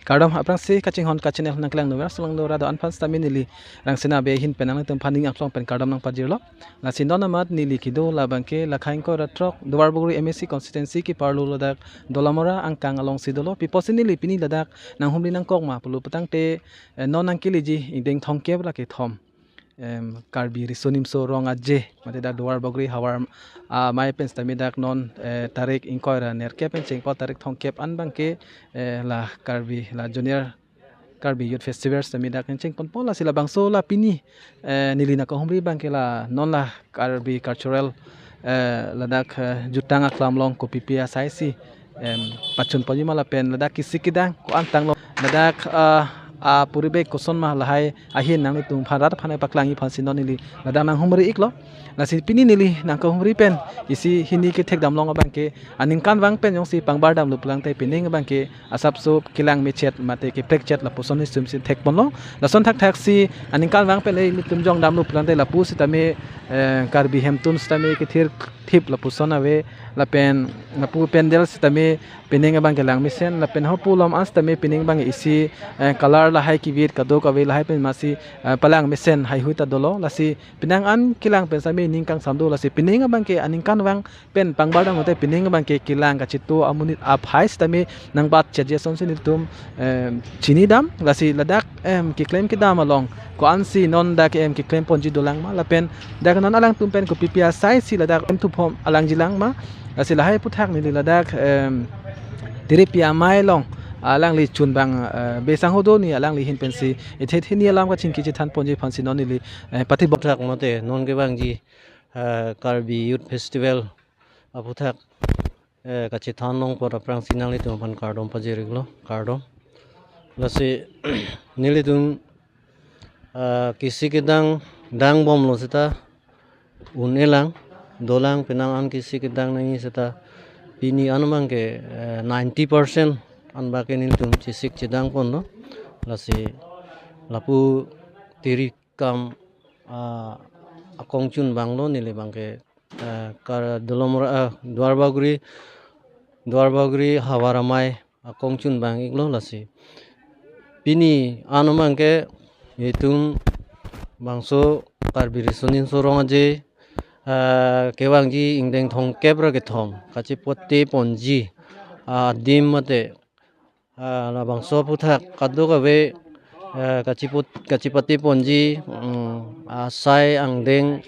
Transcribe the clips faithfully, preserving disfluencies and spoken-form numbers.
Kardom, aphrangsi kachinghon kachannel nangkelang numer sulangdo rado anphan sitame neli Rangsina Bey ahin pen nanglitum aphan ning arlong pen kardom nangpajirlo. Lasi non amat neli kedo labangke lakha ingkoi ra throk Duarbagori M A C constituency keparlo ladak Dolamara angkang alongsi dolo. Pi apotsi neli pini ladak nanghumri nangkok ma pulo putangte, eh, non nangkeleji ingdeng thomkep ra kethom, em, Karbi Riso Nimso Rong Aje, mate dak Duarbagori havar, ah, amei pen sitame dak non, eh, tarik ingkoi ra nerkep pen chengpo tarik thomkep an abangke, eh, la Karbi, la Junior Karbi Youth Festival sitame dak chengponpo. Lasi labangso la pini, eh, neli nangkahumri abangke la non la Karbi Cultural, eh, ladak, eh, jutang aklam along kopipi asaisi, em, pachun ponji ma lapen ladak kesik kedang ko-an tanglo, ladak, ah, apuribek koson ma lahai ahin nanglitum aphan rat aphan paklangji aphansi non neli ladak nanghumri iklo. Lasi pini neli nangkahumri pen isi hini kethek damlong abangke aningkanvang pen jongsi pangbar damlo pulangte pining abangke asapso kelang mechet mate keprekchet lapuson isum si thekponlo. Lason thakthaksi aningkanvang pen le ilitum jong damlo pulangte lapu sitame, eh, Karbi hemtun sitame kethir thip lapuson ave, lapen lapu pandal sitame pining abangke lang mesen, lapen hapu lom an sitame pining abang isi, eh, color lahai kivit kadokave lahai pen masi, eh, palang mesen haihui ta dolo. Lasi penang an kelang pen sitame ning kangsam do, lasi pining abangke aningkanvang pen pangbar dam mate pining abangke kelang kachitu amonit aphai sitame nangbatchetji asonsi nelitum, em, chinidam. Lasi ladak, em, keklem kedam along ko-ansi non dak, em, keklem ponji dolang ma lapen dak non alangtum pen kopipi asaisi ladak em thuphom alangji lang ma. Lasi lahai aphuthak neli ladak, em, Tiripi amei along alangli chunbang, eh, Bey Sangho Doni alangli ahin pensi ithe hini alam kachingki chethan ponji aphansi non neli, eh, pati bok. Aphuthak mate non kevangji, eh, Karbi Youth Festival aphuthak, eh, kachethan long apot aphrangsi nanglitum aphan kardom pajir iklo, kardom. Lasi nelitum, eh, kesik kedang dangbomlo seta un-elang, dolang penang an kesik kedang nangji seta pini an abangke, eh, ninety percent an abangke nelitum chesik chedang ponlo. Lasi lapu tiri kam, ah, akongchun abanglo neli abangke, eh, kar Dolamara, ah, Duarbagori, Duarbagori havar amei akongchun abang iklo. Lasi pini an abangke itum bangso Karbi Riso Nimso Rong Aje, eh, kevangji ingdeng thomkep ra kethom kachepate ponji, ah, adim mate, ah, labangso aphuthak kadokave, eh, kachiput-, kachepate ponji, mm, asai angdeng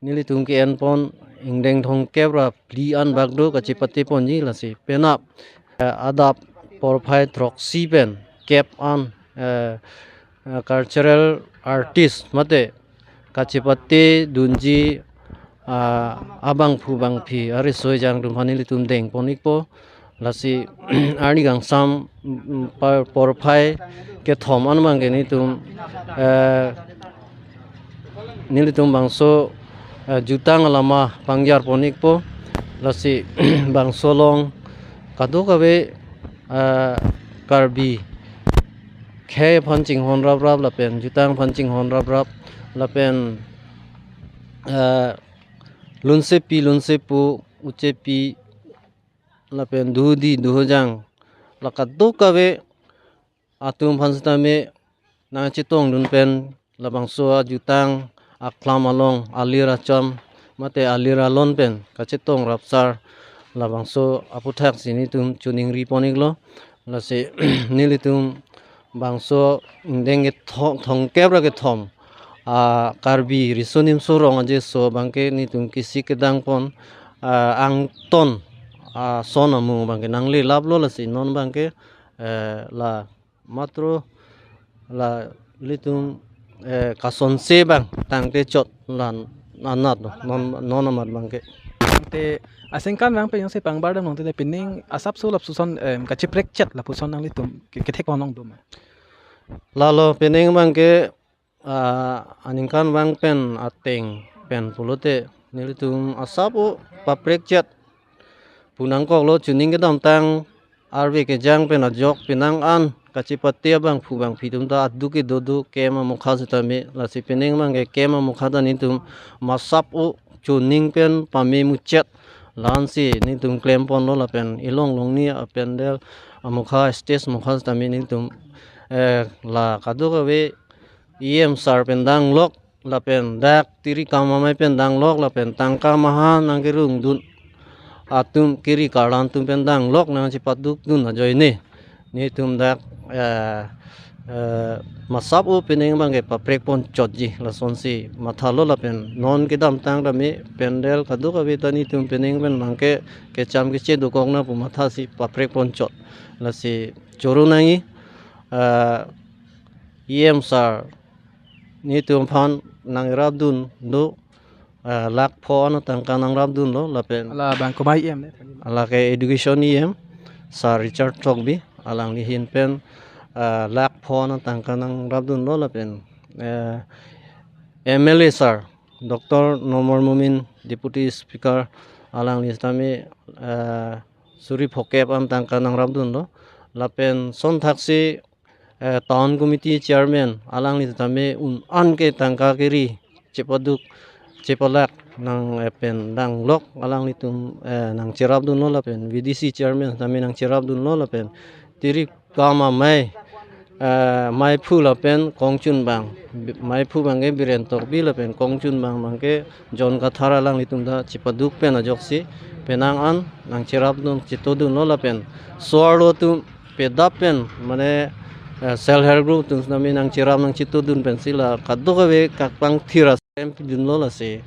nelitum ke-en pon ingdeng thomkep ra phli an bak do kachepate ponji. Lasi penap, eh, adap porphai throksi pen kep an, eh, eh, cultural artist mate kachepate dunji, ah, abangphu bangphi ariso-ejang atum aphan nelitum deng pon ikpo. Lasi arni kangsam, mm, par-, porphai kethom an abangke nelitum, eh, nelitum bangso, eh, jutang alama pangjar pon ikpo. Lasi bangso along kadokave, eh, Karbi khei aphan chinghon raprap lapen jutang aphan chinghon raprap lapen, eh, lunsepi lunsepo uchepi lapen duhudi duhujang la kadokave atum aphan sitame nangchetongdun pen labangso ajutang aklam along alir acham mate alir alon pen kachetong rapsar labangso aphuthak si nelitum choningri pon iklo. Lasi nelitum bangso ingdeng ketho-, thomkep ra kethom, ah, Karbi Riso Nimso Rong Aje so abangke nelitum kesik kedang pon, ah, angton, ah, ason amung abangke nanglelaplo. Lasi non abangke, eh, la matro la ilitum, eh, kasonse abang tangte chot la anat lo, non, non amat abangke. Te aningkanvang pen jongsi pangbar damlong te pining asapso lapuson, em, kacheprekchet lapuson nanglitum ke-, kethek ponlong do ma? Lalo pining abangke, ah, aningkanvang pen ateng pen pulote nelitum asap-o paprekchet pu nangkoklo, chuning kedamtang arve kejang pen ajok penang an kachepate abangphu bangphi atum ta aduk kedo do kem amokha sitame. Lasi pining abangke kem amokha ta nelitum masap-o chuning pen pame muchet la-ansi nelitum klem ponlo lapen ilong longni apandal amokha stage mokha sitame nelitum, eh, la kadokave E M sir pen danglok lapen dak tiri kam amei pen danglok lapen tangka maha nangkerungdun atum kiri karlan atum pen danglok nangchepadukdun ajoine nelitum dak, eh, eh, masap o penang abangke paprekponchotji lasonsi mathalo lapen non kedamtang tame pandal kadokave ta nelitum penang pen abangke kecham keche dokok nang pu mathasi paprekponchot. Lasi choro nangji, eh, E M sir nelitum aphan nangrapdun do, eh, lakh pho tangka nangrapdunlo lapen Ala abang komat E M ne? Lake education E M, Sir Richard Tokbi, alangli ahin pen, eh, lakh pho tangka nangrapdunlo lapen, eh, M L A sir, Doctor Numal Momin, Deputy Speaker, alangli sitame, eh, suri phokep an tangka nangrapdunlo. Lapen son thaksi, eh, town committee chairman alangli tame un an ke tangka kiri chepaduk chepalak nang, eh, pen danglok alanglitum, eh, nangcherapdunlo lapen V D C chairman tame nangcherapdunlo lapen tiri kam amei, eh, meiphu lapen kongchunbang, bi-, meiphu abangke Biren Tokbi lapen kongchunbang abangke John Kathar alanglitum ta chepaduk pen ajoksi penang an nangcherapdun chetodunlo lapen so-arlo atum pedap pen mane, eh, self help group atum tame nangcherap nangchetodun pensi la kadokave kapangthir asem pidunlo lasi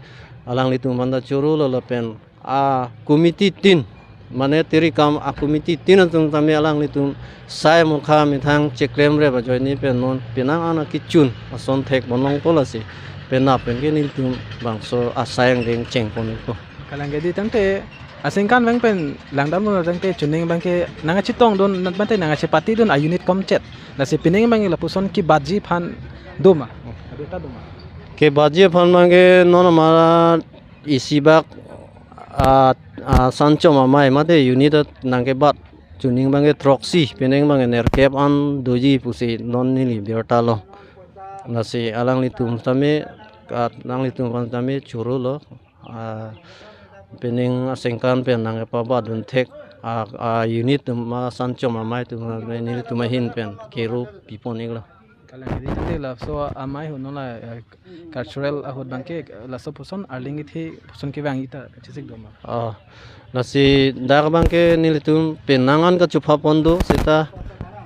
alanglitum aphan ta chorolo lapen a committee tin mane tiri kam a committee tin atum tame alanglitum sai mokha methang cheklemrep ajoine pen non penang an akechun ason thek bonong po lasi penap pen ke nelitum bangso asai angdeng chengponpo. Kalang ke dei tangte aningkan abang pen langdamlo tangte chuning abangke nangkachetongdun tangte nangkachepatidun a unit komchet. Lasi pining abangke lapuson kebadji aphan doma. Abita doma. Kebadji aphan abangke non amara isi bak, ah, ah, sanchom amei mate unit nangkebat chuning abangke throksi pining abangke nerkep an doji pusi non neli birtalo. Lasi alanglitum tame, alanglitum aphan tame chorolo. Ah, pining aningkan pen nangkepabadun thek, ah, ah, unit atum ma sanchom amei atum ma nelitum ahin pen kero pipon iklo. Kalang ke dei tangte laso amei ahut non la, eh, cultural ahut abangke, eh, laso puson arleng kethe puson kevang ita chesik doma. Ah, lasi dak abangke nelitum penang an kachopha pon do seta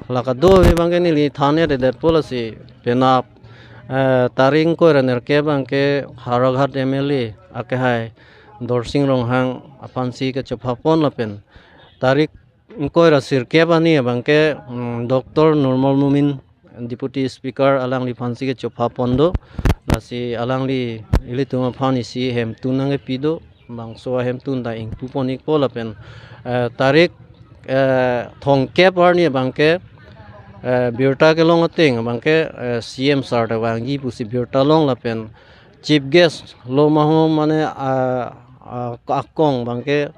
la kadokave abangke neli than-edetpo lasi penap, eh, tarik ingkoi ra nerkep abangke Howraghat M L A akehai Dorsing Ronghang aphansi kachopha pon lapen tarik ingkoi ra sirkep arni abangke, mm, Doctor Numal Momin Deputy Speaker alangliphansi kachopha pon do. Lasi alangli ilitum aphan isi hemtun nangkepi do. Bangso ahemtun ta ingpu pon ikpo lapen, eh, tarik, eh, thomkep arni abangke, eh, birta kelong ateng abangke, eh, C M sir ta vangji pusi birta long lapen chief guest lo ma ho mane, ah, ah, akong abangke,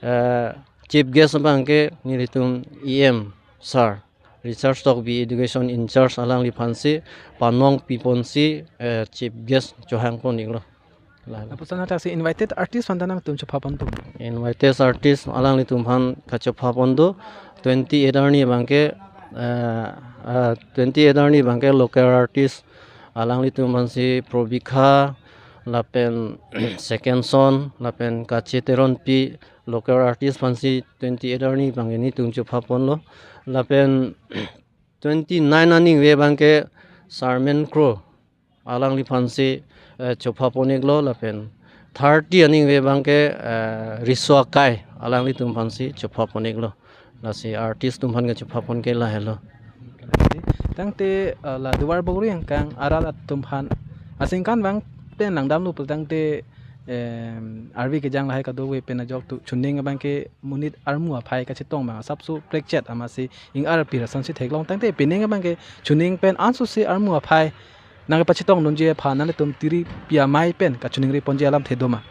eh, chief guest abangke nelitum E M sir Richard Tokbi education in charge alangliphansi panong piponsi, eh, chief guest chohang pon iklo. La, la. Lapuson thaksi invited artist aphan ta nangtum chopha pon do. Invited artist alanglitum aphan kachopha pon do. Twenty-eight arni abangke, eh, eh, twenty-eight arni abangke local artist alanglitum aphansi Probikha lapen Second Son lapen Kache Teronpi local artist aphansi twenty-eight arni abangke nelitum chopha ponlo. Lapen twenty-nine arni abangke Sarmen Kro alangliphansi, eh, chopha pon iklo lapen thirty arni abangke, eh, Riso Akai alanglitum aphansi chopha pon iklo. Lasi artist atum aphan kachopha pon ke lahelo. Tangte, eh, la Duarbagori angkang arat atum aphan aningkan abang pen langdamlo pu tangte, em, arve kejang lahai kadokave pen ajok tu chuning abangke monit armu aphai kachetong abang asapso prekchet amatsi ing-arpi ra sonsi theklong tangte pining abangke chuning pen ansose armu aphai nangkepachetongdunji aphan nanglitum tiri pi amei pen kachoningri ponji alamthe doma.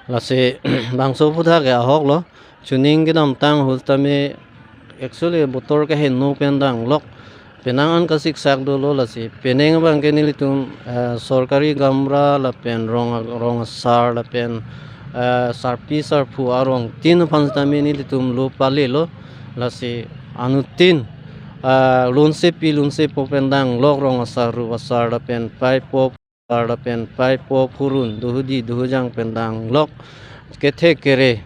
Lasi bangso aphuthak ke ahoklo. Chuning kedamtang ahut tame actually botor kehingno pen danglok penang an kasiksak dolo lasi pining abangke nelitum, eh, sorkari gamra lapen rong, rong asar lapen, eh, sarpi sarpo arong tin aphan tame nelitum lo palelo. Lasi Anuttin, ah, lunsepi lunsepo pen danglok, rong asar rup asar lapen paipo, asar lapen paipo, phurun dohudi dohujang pen danglok, kethe kere,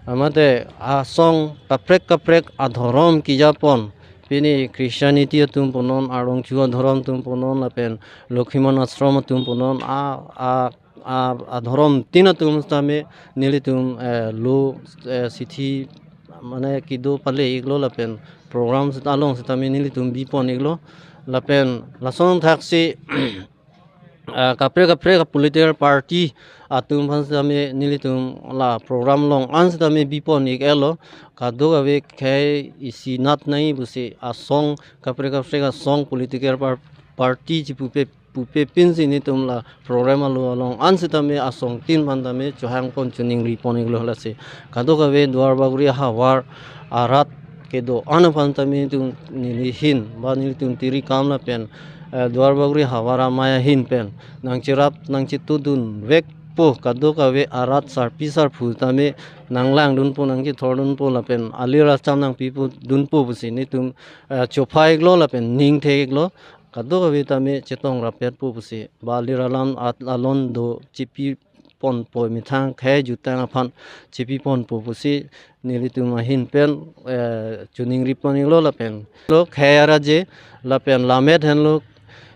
amate asong kaprek kaprek adhorom kejapon, pini Christianity atum punon, arongchu adhorom atum punon, lapen Lokhiman Ashram atum punon, a, a, a, adhorom tin atum sitame nelitum, eh, lo, eh, sithi mane kedo pale iklo lapen program sita along sitame nelitum bipon iklo, lapen lason thaksi, ah, kaprek kaprek political party atum aphan sitame nelitum la program along an sitame bipon ik-etlo, kadokave khei isi nat nai pusi asong kaprek kaprek asong political par-, party chipupe pupe pinsi nelitum la program alo along an sitame asong tin aphan tame chohangpon choningripon iklo. Lasi kadokave Duarbagori havar arat kedo-an aphan tame nelitum neli ahin ba nelitum Tirikam lapen, eh, Duarbagori havar amei ahin pen nangcherap nangchetudun vekpo kadokave arat sarpi sarpo tame nanglangdunpo nangchethordunpo lapen alir acham nangpipudunpo pusi nelitum, eh, chopha iklo lapen ningthe iklo. Kadokave tame chetong rapetpo pusi ba alir alam at alon do chepiponpo, methang khei jutang aphan chepiponpo pusi nelitum ahin pen, eh, choningripon iklo lapen lo khei araje lapen lammet henlo,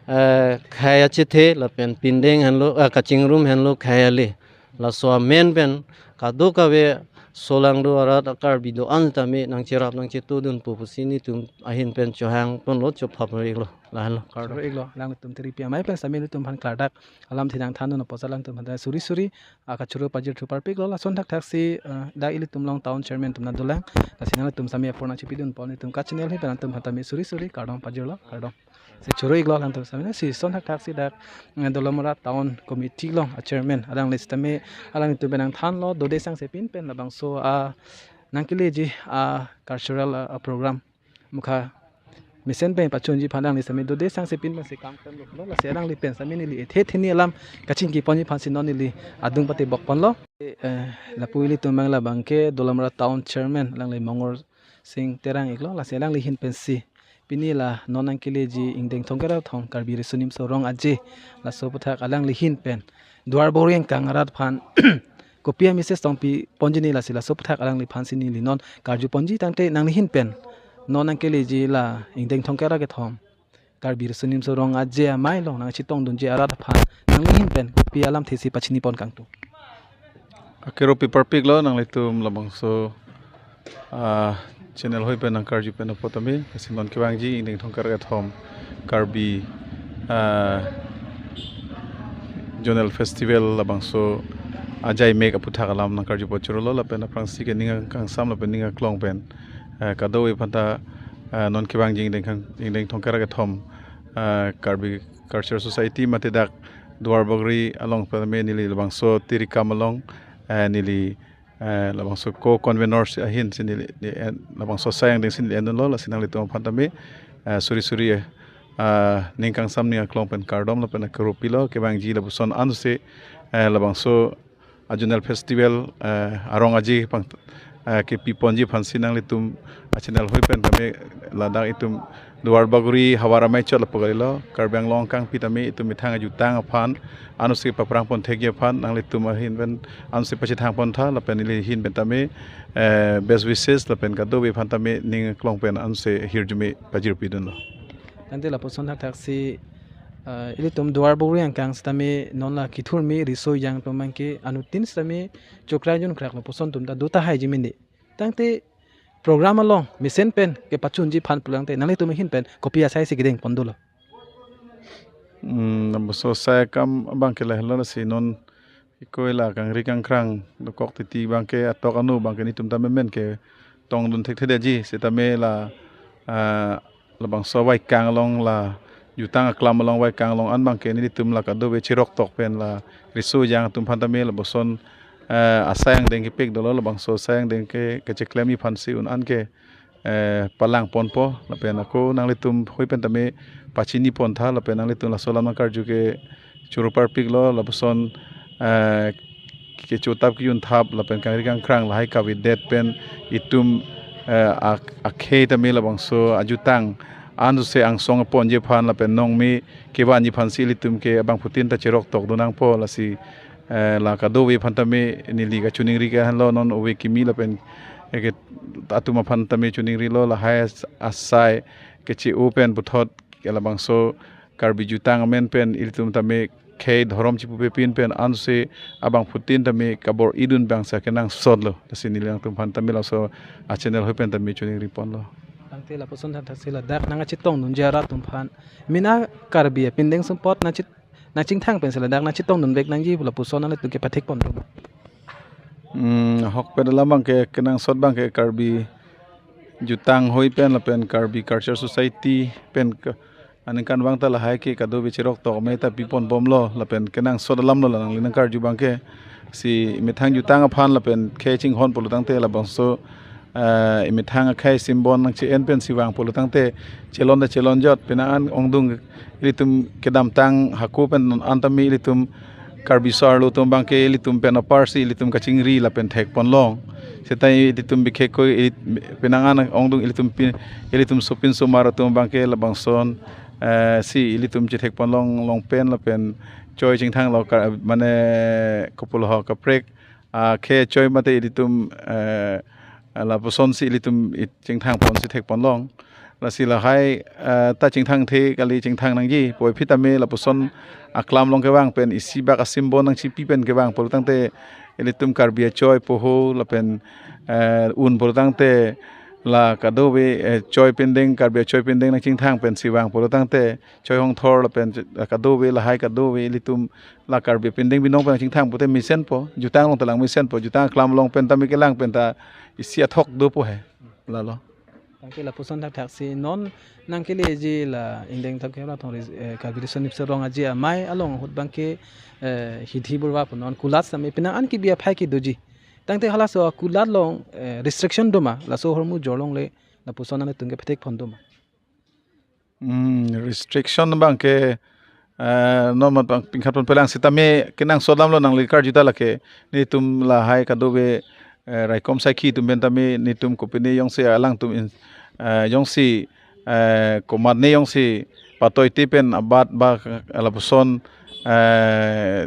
eh, khei achethe lapen pindeng henlo, eh, kachingrum henlo khei ale. Laso amen pen kadokave solangdo arat a-Karbi do-an tame nangcherap nangchetudunpo pusi nelitum ahin pen chohangponlo, chophapon iklo. Lahenlo, kardom. Choro iklo, alangtum Tiripi amei pen sitame nelitum aphan klardak alamthe nangthandun apotsi alangtum aphan suri suri, ah, kachoro pajirthu parpiklo. Lason thakthaksi, ah, dak ilitum along town chairman atum nangdolang. Lasi nangtum sitame apor nangchepidunpo, nelitum ka-channel ahin pen nangtum aphan tame suri suri kardom pajirlo, kardom. Si choro iklo alangtum sitame, si lason thakthaksi dak, eh, Dolamara Town Committee along a-chairman alangli sitame alangtum pen nangthanlo, dode sangsepin pen labangso, ah, nangkeleji, ah, cultural, ah, program mukha mesen pen pachunji aphan alangli sitame dode sangsepin pensi kam klemlo, lasi alangli pen sitame neli ethe theni alam kachingkiponji aphansi non neli adung patebokponlo. Eh, lapu ilitum abang labangke Dolamara Town Chairman alangli Mongor Sing Terang iklo, lasi alangli ahin pensi pini la non nangkeleji ingdeng thomkep ra kethom Karbi Riso Nimso Rong Aje, laso aputhak alangli ahin pen Duarbagori angkang arat aphan kopi a-message tongpiponji ne, lasi laso aputhak alangliphansi neli non karjuponji. Tangte nangli ahin pen non nangkeleji la ingdeng thomkep ra kethom Karbi Riso Nimso Rong Aje amei along nangchetongdunji arat aphan nangli ahin pen kopi alamthesi pachinipon kangtung? Akeropi parpiklo nanglitum labangso, ah, channel ahoi pen nangkarju pen apot tame, lasi non kevangji ingdeng thomkep ra kethom Karbi, ah, Zonal Festival labangso ajai mek aputhak alam nangkarjupo chorolo, lapen aphrangsi ke ning akangsam lapen ning aklong pen, eh, kadokave aphanta, eh, non kevangji ingdeng kang-, ingdeng thomkep ra kethom, eh, Karbi Culture Society mate dak Duarbagori along pen tame neli labangso Tirikam along, eh, neli, eh, labangso co-convenor si ahin si neli, neli en, labangso asai angdeng si neli endunlo, lasi nanglitum aphan tame, eh, suri suri, eh, ah, ning kangsam ning aklong pen kardom lapen akeropilo, kevangji lapuson ansi, eh, labangso a-Zonal Festival, eh, arong aje pang, eh, kepiponji aphansi nanglitum a-channel ahoi pen tame ladak itum Duarbagori havar amei chot lapu kalilo, Karbi Anglong angkang pi tame itum methang ajutang aphan ansi paprangpon thekji aphan nanglitum ahin pen ansi pachethangpon tha, lapen neli ahin pen tame, eh, best wishes lapen kadokave aphan tame ning aklong pen ansi ahirjume pajirpidunlo. Tangte lapuson thakthaksi, ah, ilitum Duarbagori angkang sitame non la kethurmi riso ejang atum abangke anuttin sitame chokrai junkrak lapuson atum ta do tahai ji mende. Tangte program along mesen pen kepachunji aphan pulangte nanglitum ahin pen kopi asaisi kedengpon dolo? Hmm, labangso asai akam abangke lahelo, lasi non ikoi la kangri kangkrang dokok titi abangke atok anu abangke nelitum tame men ketongdun thekthedetji, sitame la, ah, labangso vaikang along la jutang aklam along vaikang along an abangke nelitum la kadokave cheroktok pen la riso ejang atum aphan tame lapuson, eh, asai angdeng kepik dolo, labangso asai angdeng ke kecheklemji aphansi un an ke, eh, palangponpo, lapen ako nanglitum ahoi pen tame pachinipon tha, lapen nanglitum laso alam nangkarju ke choro parpiklo, lapuson, eh, kechotap kejunthap lapen kangri kangkrang lahai kavedet pen itum eh, ak-, akhei tame labangso ajutang anse angsong ponji aphan lapen nongmi kevanji aphansi ilitum ke abangphutin ta cherok tokdun nangpo, lasi, eh, la kadokave aphan tame neli kachiningri ke henlo, non ove kimi lapen, eh, ke atum aphan tame chiningrilo, lahai as-, asai keche-o pen puthot ke labangso Karbi jutang amen pen ilitum tame khei dhorom chipupepin pen anse abangphutin tame kabor-idun abangsi kenangsotlo. Lasi neli nangtum aphan tame laso a-channel ahoi pen tame chiningri ponlo. Tangte lapuson thakthaksi ladak nangkachetongdunji arat atum aphan, mena Karbi apindeng sumpot nangchit-, nangchingthang pensi ladak nangchetongdunvek nangji pu lapuson nanglitum kepathek pon doma? Hmm, ahokpet alam abangke kenangsot abangke Karbi jutang ahoi pen lapen Karbi Culture Society pen ke aningkanvang ta lahai ke kadokave cherok tok me ta piponbomlo, lapen kenangsot alamlo la nangli nangkarju abangke. Si methang jutang aphan lapen khei chinghon pulo tangte labangso, eh, methang akhei simbon nangche-en pensi vang pulo tangte chelon ta chelonjot, penang an ongdung ilitum kedamtang hako pen an tame ilitum Karbi so-arlo atum abangke ilitum pen aparsi ilitum kachingri lapen thek ponlong. Seta ilitum bikhek ko ilit-, penang an ongdung ilitum pin, ilitum sopin somar atum abangke labangson, eh, si ilitum chethek ponlong, long pen lapen choi chingthanglo ka, mane kopulo ho kaprek, ah, khei choi mate ilitum, eh, lapusonsi ilitum it chingthang ponsi thek ponlong. Lasi lahai, eh, ta chingthangthe kali, chingthang nangji. Puvoiphit tame lapuson aklam along kevang pen isi bak asimbon nangchipi pen kevang pulo tangte ilitum Karbi achoi poho lapen, eh, un pulo tangte la kadokave, eh, choi pindeng, Karbi achoi pindeng nangchingthang pensi vang pulo tangte choi hongthor lapen, eh, kadokave lahai kadokave ilitum la Karbi pindeng binong pen nangchingthang pute mesenpo, jutang along ta lang mesenpo, jutang aklam along pen tame kelang pen ta isi athok dopo he. Lalo. Tangte lapuson thakthaksi non nangkeleji la ingdeng thap kevra thong ri-, eh, Karbi Riso Nimso Rong Aje Amei along ahut abangke, eh, Hidi Baruah pu non kulat sitame penang an kebi aphai ke doji. Tangte halaso kulat along, eh, restriction doma, laso ahormu jorlongle lapuson nanglitum kepathek pon doma? Hmm, restriction abangke, eh, non mat abang pingkhat pon pelang sitame kenangsot alamlo nangli karju ta lake. Netum lahai kadokave, eh, raikom saikhi atum pen tame netum kopine jongsi alangtum in, eh, jongsi, eh, komatne jongsi patoite pen abat ba lapuson, eh,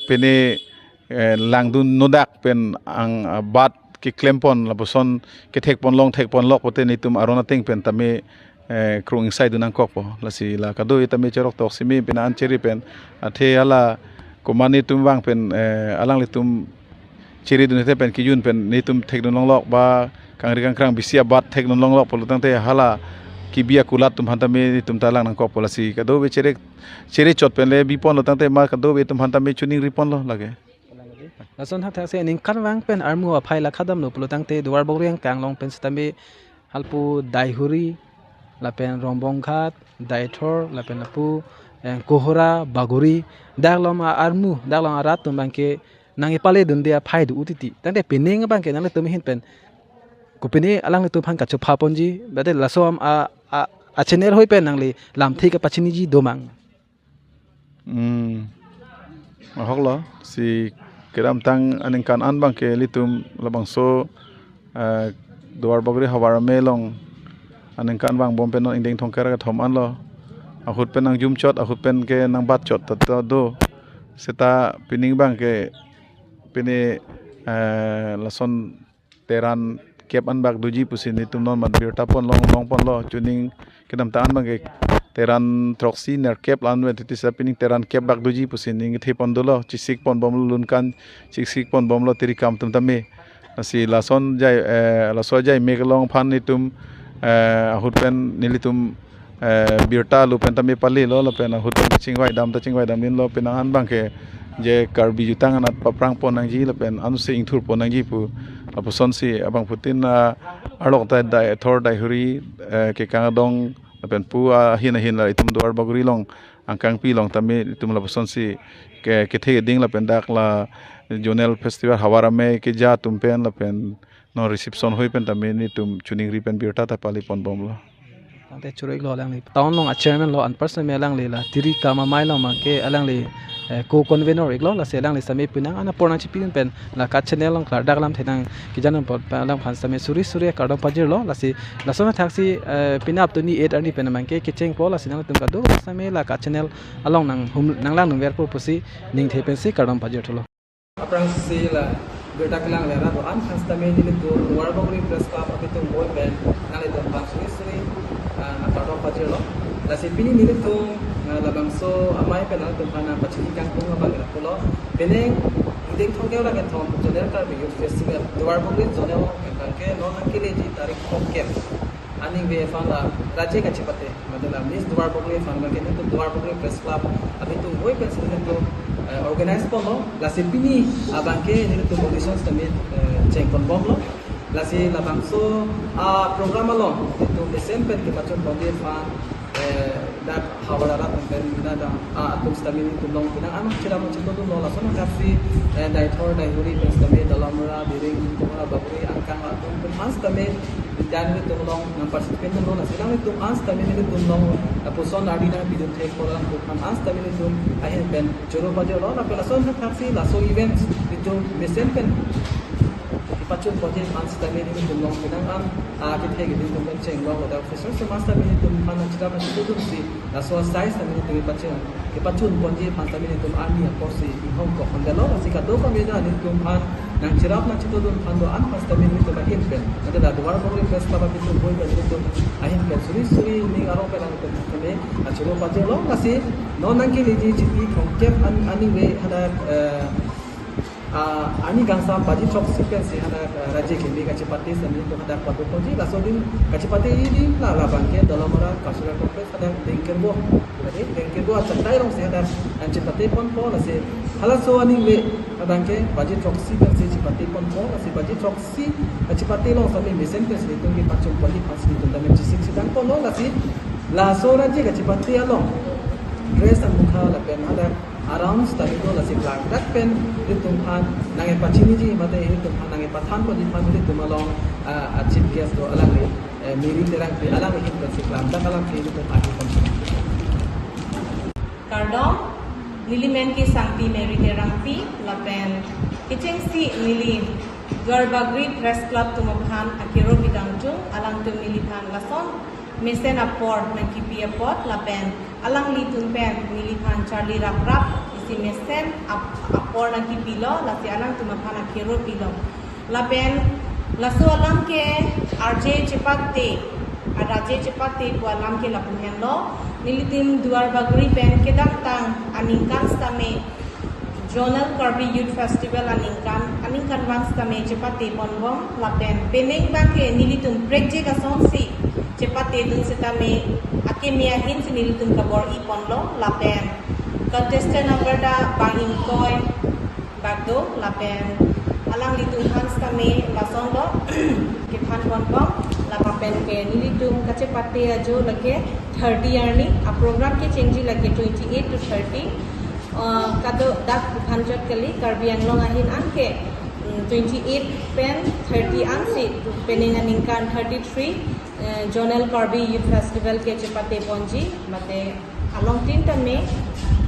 pine, eh, langdun nodak pen ang, ah, bat keklem pon lapuson kethek ponlong thek ponlok pute netum aron ateng pen tame, eh, krung ingsaidun nangkokpo. Lasi la kadokave tame cherok tok simi pina an chiri pen athe hala komat netum vang pen, eh, alanglitum chiridun hethe pen kejun pen netum thekdun longlok ba kangri kangkrang bisi abat thekdun longlok pulo tangte hala kebi akulat atum aphan tame netum ta lang nangkokpo. Lasi kadokave chiri, chiri chot pen le bi ponlo tangte ma kadokave atum aphan tame chiningri ponlo lake. Lason thakthaksi ningkanvang pen armu aphai la khadamlo pulo tangte Duarbagori angkang along pen sitame halpu Daihuri, lapen Rongbonghat, Daithor, lapen lapu, eh, Kohora, Bagori, dak along a-armu, dak along arat atum abangke nangkepaledunde aphai do-o titi. Tangte pining abangke nanglitum ahin pen kopine alangtum aphan kachopha ponji, bade laso am a, a, a-channel ahoi pen nangli lamthe kapachiniji domang? Hmm. Ahoklo, si kedamtang aningkan an abangke ilitum labangso, eh, Duarbagori havar amei along aningkan vangbom pen non ingdeng thomkep ra kethom anlo. Ahut pen nangjum chot, ahut pen ke nangbat chot ta, ta do. Seta pining abangke pine, eh, lason teran kep an bak doji pusi netum non mat birta ponlong, long ponlo, chuning kedamtang an abangke teran throksi nerkep la-an vet titi sa pining teran kep bak doji pusi ning kethe pon dolo, chesik ponbomlo lunkan, chesik ponbomlo tirikam atum tame. Lasi lason jai, eh, laso ajai mek along aphan netum, eh, ahut pen nelitum, eh, birta lo pen tame palilo, lapen ahut pen chingvai dam ta chingvai damdunlo, penang an abangke je Karbi jutang anat paprang pon nangji lapen anse ingthur pon nangji pu lapusonsi abangphutin, ah, arlok ta Daithor Daihuri, eh, kekang adong lapen pu ahin ahin la itum Duarbagori along angkangpi along tame itum lapusonsi ke, kethe ding lapen dak la zonal festival havar amei keja atum pen lapen non reception ahoi pen tame netum chiningri pen birta ta pali ponbomlo. Tangte choro-iklo alangli. Town along a-chairman lo, anpar sitame alangli la Tiri Kamamai along abangke alangli, eh, co-convenor iklo, lasi alangli sitame penang an apor nangchipidun pen la ka-channel along klardak alam thenang kejan apot alam aphan sitame suri suri kardom pajirlo, lasi lason athaksi, eh, penap twenty-eight arni pen abangke kechengpo, lasi nangtum kadokave sitame la ka-channel along nanghum nanglangdunverpo pusi ningthe pensi kardom pajirthulo. Aphrangsi la birta kelang le ra do-an aphan sitame nelitum Duarbagori Press Club apitum boi pen nanglitum aphan suri suri, ah, kardom pajirlo. Lasi pini nelitum, ah, labangso amei pen nanglitum aphan nangpachini kangtung abang ira pulo. Penang ingdeng thomkep ra kethom Zonal Karbi Youth Festival Duarbagori Zonal abangke non nangkeleji tarik thomkep aningve aphan la raje kachepate, mate la Miss Duarbagori aphan abangke nelitum Duarbagori Press Club apitum boi pensi nelitum, eh, organize ponlo. Lasi pini abangke nelitum audition sitame, eh, chengponbomlo. Lasi labangso a-program along nelitum mesen pen kepachun ponji aphan, eh, dak havar arat pen bina dam, ah, atum sitame nelitum along penang an cherap nangchitodunlo, lason athaksi, eh, Deithor Deihori pen sitame Dolamara, Dereng, Tumra, Bagori, Angkang atum aphan sitame dan nelitum along nangparticipate dunlo, lasi alanglitum aphan sitame nelitum along, eh, puson ardi nangpidun thekpo, alanglitum aphan sitame nelitum ahin pen choro pajirlo, lapen lason athaksi laso event nelitum mesen pen kepachun ponji aphan sitame nelitum along penang an, ah, kethe keding atum pen chenglok ladak officers atum aphan sitame nelitum aphan nangcherap nangchitodunsi laso asai sitame nelitum kepachun, kepachun ponji aphan sitame nelitum arni apor si inghong kok khandelo, lasi kadokave ta nelitum aphan nangcherap nangchitodun aphan do-an aphan sitame nelitum ahin pen, mate la Duarbagori Press Club apitum boi pen nelitum ahin pen suri suri ning arong pen nangtum sitame kachoro pajirlo. Lasi non nangkeleji chipi thomkep an aningve hadak, eh, ah, arni kangsam baji throksi pensi hadak, eh, raje keme kachepate sitame nelitum hadak pado ponji. Laso adim kachepate adim la labangke Dolamara Cultural Complex hadak dengkerbo, lake dengkerbo achatai alongsi hadak nangchepate ponpo, lasi halaso aningve abangke baji throksi pensi chepate ponpo, lasi baji throksi kachepate along sitame mesen pensi nelitum kepachun ponji aphansi nelitum tame chesik chedang ponlo, lasi laso raje kachepate along dress amukha lapen hadak around sitame do, lasi klardak pen nelitum aphan nangpachiniji mate nelitum aphan nangpathan ponji aphan nelitum along, ah, ah, chief guest do alangli, eh, Mary Terangpi, alangli ahin pensi klardak alam ke nelitum ahi ponji. Kardom, neli men ke Sangpi Mary Terangpi, lapen kechengsi neli Duarbagori Press Club atum aphan akero pidamjung, alangtum neliphan lason mesen apor nangkipi apot lapen alanglitum pen neliphan charli raprap isi mesen ap-, apor nangkipilo, lasi alangtum aphan akero pilo. Lapen laso alam ke arje chepate, araje chepate pu alam ke lapu henlo, nelitum Duarbagori pen kedamtang aningkan sitame Zonal Karbi Youth Festival aningkan, aningkanvang sitame chepate ponbom, lapen penang abangke nelitum prekjak asonsi chepatedun sitame akeme ahinsi nelitum kabor-i ponlo, lapen contestant number ta bang ingkoi bak do, lapen alanglitum aphan sitame lasonlo kethan ponbom, lapen ke nelitum kachepate ajo lake thirty arni, a-program kechengji lake twenty-eight to thirty. Uh, kado dak aphan chot kali, Karbi Anglong ahin anke, mm, twenty-eight pen thirty ansi, penang aningkan thirty-three, eh, Zonal Karbi Youth Festival ke chepate ponji, mate alongtin tame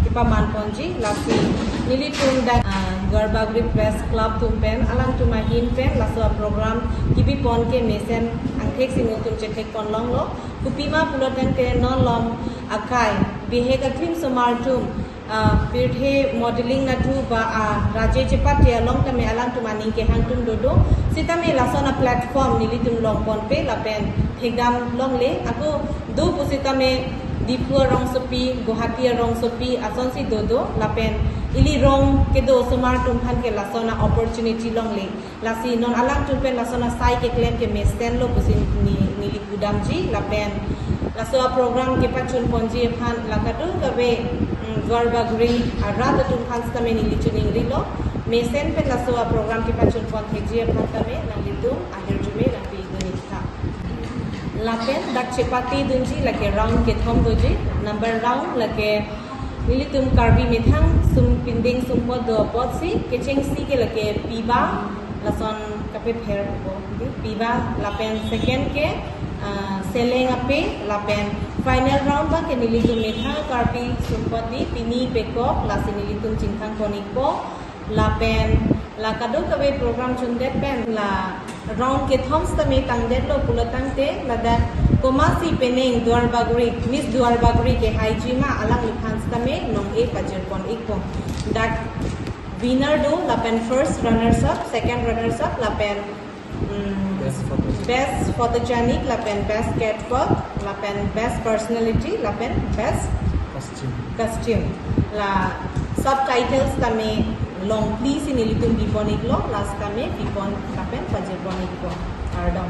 kepaman ponji, lasi nelitum dak, ah, Duarbagori Press Club atum pen, alangtum ahin pen laso a-program kebi pon ke mesen angthek si nelitum chethek ponlonglo. Kopima pulo tangte non along akai bihek akrim osomar atum, ah, pirthe modeling nathu ba, ah, raje chepate along tame alangtum aning kehang atum dodo. Sitame lason a-platform nelitum long ponpe lapen thekdam longle. Ako do pusitame Diphu arongsopi, Guwahati arongsopi asonsi dodo, lapen ili rong kedo osomar atum aphan ke lason a-opportunity longle. Lasi non alangtum pen lason asai keklem ke mesenlo pusi ne-, neli pudamji, lapen laso a-program kepachun ponji aphan la kadokave, mm, Duarbagori arat atum aphan sitame neli chiningrilo. Mesen pen laso a-program kepachun pon thekji aphan tame nanglitum ahirjume nangpidun-ik tha. Lapen dak chepatedunji lake round kethom doji, number round lake nelitum Karbi methang sum pindeng sumpot do apotsi, kechengsi ke lake piba, lason kapepher po, piba, lapen second ke, Ah, Seleng Ape, lapen final round abang ke nelitum methang Karbi Sumpati, pini pekok, lasi nelitum chingthang pon-ikpo, lapen la kadokave program chundet pen la round kethom sitame tangdetlo pulo tangte, ladak komatsi penang Duar Bagori, Miss Duar Bagori kehaiji ma alangliphan sitame nong-e pajir pon-ikpo. Dak winner do, lapen first runners up, second runners up, lapen mm, Best photo. Best Photogenic, lapen Best Catwalk, lapen Best Personality, lapen Best Costume. Costume. La subtitles tame long please nelitum bipon-iklo, last tame bipon lapen pajir pon-iklo. Kardom.